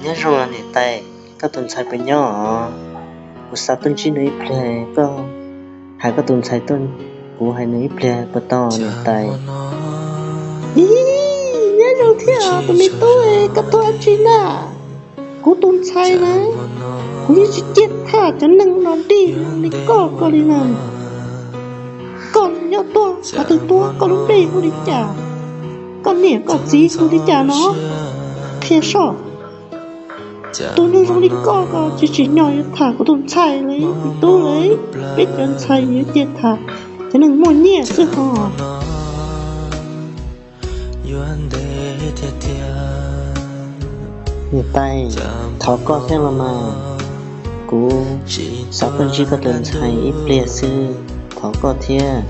Nyob zoo niam tais, koj tus ntxhais puas nyob os? Kuv xav tuaj ntsib nws ib pliag, koj hais koj tus ntxhais tuaj, kuv hais nws ib pliag puas tau niam tais? Ib, nyob zoo thiab tus me tub, koj tuaj dab tsi na? Kuv tus ntxhais na, kuv yeej tsis cia tham cov neeg no dig li koj ko li na. Koj nyob tuaj qhov twg tuaj, koj lub npe hu li cas? Koj niam koj txiv hu li cas no? Qhia soj. Tus neeg zoo li koj ko tsis tsim nyog yuav tham kuv tus ntxhais li, tus tub li. Peb cov ntxhais yuav cia tham cov neeg muaj nyiaj xwb hos. Niam tais, thov koj thiab los mas, kuv xav tuaj ntsib koj tus ntxhais ib pliag xwb, thov koj thiab.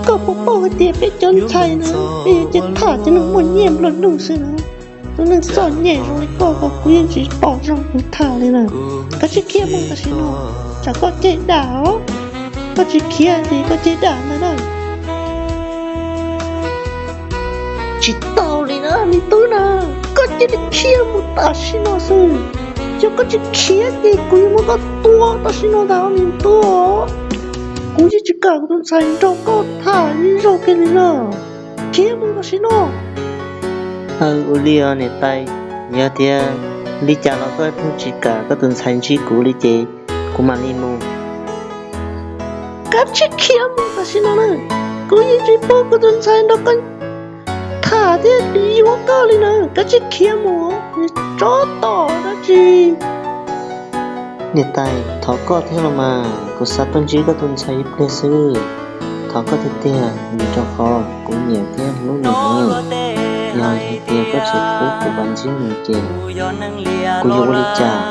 Koj puas paub hais tias peb cov ntxhais na, peb yuav cia tham cov neeg muaj nyiaj nplua nuj xwb na. Tus neeg txom nyem zoo li koj ko kuv yeej tsis pom zoo kuv tham li na. Koj tsis khiav mus tam sim no, tsam koj ceg dam os. Koj tsis khiav ces koj ceg dam ntag na. Tsis tau li na me tub na, koj cia li khiav mus tam sim no xwb. Yog koj tsis khiav ces kuv yuav muab koj tua tam sim no ntag me tub. Kuv yeej tsis kam kuv tus ntxhais nrog koj tham ib zaug kiag li na. Khiav mus tam sim no. Aw, ua li os niam tais, yog tias li cas los koj pheej tsis kam koj tus ntxhais ntsib kuv li ces kuv mam li mus. Koj tsis khiav mus tam sim no na, kuv yeej tsis pub kuv tus ntxhais nrog koj tham thiab yuav koj li na, koj tsis khiav mus, tsov tom dab tsi. Niam tais, thov koj thiab los mas, kuv xav tuaj ntsib koj tus ntxhais ib pliag xwb. Thov koj tiag tiag, vim rau qhov kuv nyiam thiab hlub nws heev. Yog hais tias koj tsis pub kuv ntsib nws ces kuv yuav ua li cas?